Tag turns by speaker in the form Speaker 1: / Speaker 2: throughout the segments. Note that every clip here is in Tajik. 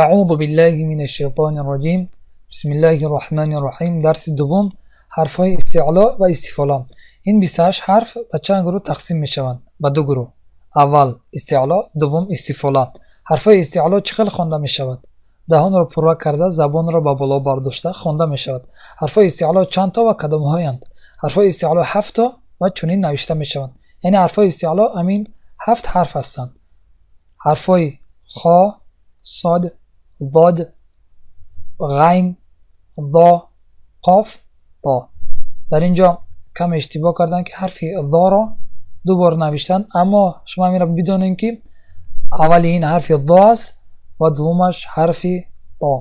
Speaker 1: Аъузу биллаҳи минаш шайтонир роҷим. Бисмиллаҳир роҳманир роҳим. Дарси дуввум: ҳарфҳои истеъло ва истифола. Ин 28 ҳарф ба чанд гурӯҳ тақсим мешаванд? Ба ду гурӯҳ. Аввал истеъло, дуввум истифола. Ҳарфҳои истеъло чӣ хел хонда мешавад? Даҳонро пурра карда, забонро ба боло бардошта хонда мешавад. Ҳарфҳои истеъло чанд то ва кадомҳоянд? Ҳарфҳои истеъло ҳафт то ва чунин навишта мешаванд. Яъне ҳарфҳои истеъло ҳамин ҳафт ҳарф ҳастанд. Ҳарфҳои хо, сод, дод, ғайн, зо, қоф, то. Дар ин ҷо каме иштибоҳ карданд, ки ҳарфи зоро ду бор навиштанд, аммо шумо ҳаминро бидонед, ки аввали ин ҳарфи зо аст ва дуввумаш ҳарфи то.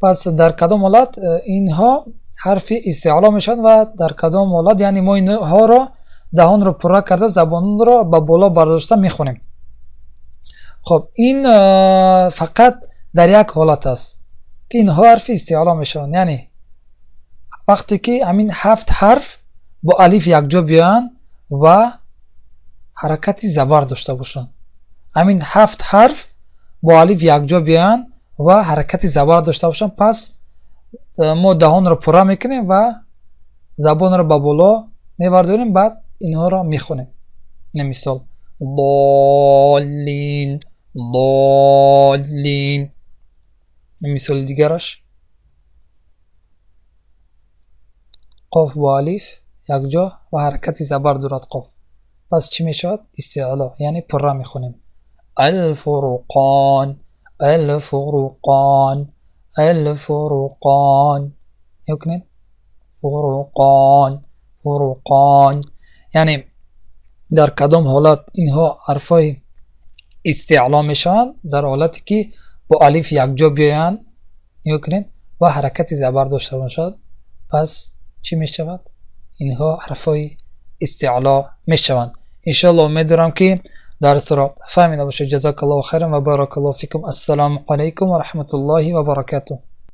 Speaker 1: Пас дар кадом ҳолат инҳо ҳарфи истеъло мешаванд ва дар кадом ҳолат, яъне мо инҳоро даҳонро пурра карда, забонро ба боло бардошта мехонем? Хоб, ин фақат дар як ҳолат аст, ки инҳо ҳарфи истеъло мешаванд, яъне вақте ки ҳамин ҳафт ҳарф бо алиф якҷо биёянд ва ҳаракати забар дошта бошанд. Ҳамин ҳафт ҳарф бо алиф якҷо биёянд ва ҳаракати забар дошта бошанд, пас мо даҳонро пурра мекунем ва забонро ба боло мебардорем, баъд инҳоро мехонем. Мисол: доллин, доллин. Мисоли дигараш: қоф бо алиф якҷо ва ҳаракати забар дорад қоф, пас чӣ мешавад? Истеъло, яъне пурра мехонем: алфурқон, алфурқон, алфурқон. Нигоҳ кунед: фурқон, фурқон. Яъне дар кадом ҳолат инҳо ҳарфҳои истеъло мешаванд? Дар ҳолате ки бо алиф якҷо биёянд, нигоҳ кунед, ва ҳаракати забар дошта бошад, пас чӣ мешавад? Инҳо ҳарфҳои истеъло мешаванд. Иншоалло, умед дорам, ки дарсро фаҳмида бошед. Ҷазакаллоҳу хайран ва баракаллоҳу фикум. Ассалому алайкум ва раҳматуллоҳи ва баракатуҳ.